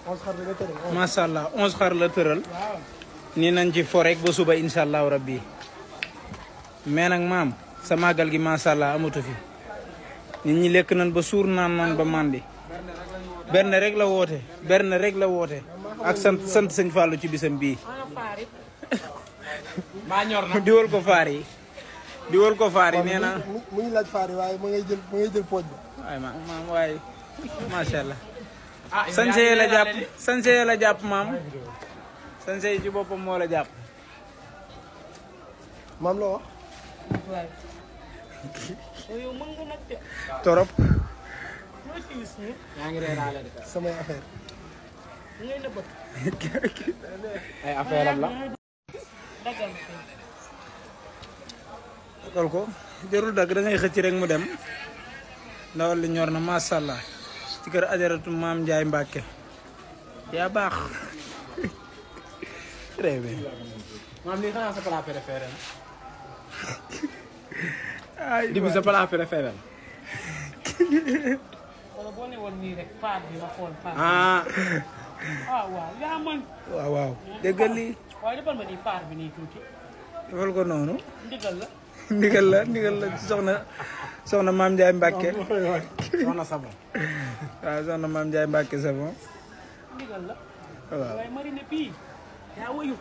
11 xar la tëral. macha allah 11 xar la tëral. waaw. nii nañ ci fo rek ba suba incha allahu rabbi mais nag maam sa màggal gi macha allah amatu fi nit ñi lekk nañ ba suur naan ba màndi. berne rek la woote. berne rek la woote. ak sant sëñ Fallou ci bisam bii. diwal ko faar yi. diwal ko faar yi nee na. mu ngi laaj faar yi waaye ma ngay jël pooj ba. waaye maam waaye macha allah. sañse la jàpp sañse la jàpp maam. sañse yi ci boppam moo la jàpp. maam loo wax. torop. yaa ngi reeraale de. samay affaire. ay affaire am la. dagal ko jarul dagg da ngay xëcc rek mu dem ndawal li ñor na macha allah ci kër ajaratu maam Ndiaye Mbacke yaa baax. très bien. maam lii xanaa sa plat préféré na. ay dibi sa plat préféré na. wala boo ne woon nii rek faar bi nga xool faar. ah. waaw yaa mën. waaw déggal lii. waaye defal ma nii faar bi nii tuuti. defal ko noonu. ndigal la. ndigal la soxna maam Ndiaye Mbacke. soxna Sabon. waaw soxna maam Ndiaye Mbacke Sabon. ndigal la. waaw waaye marine bii yaa wayu.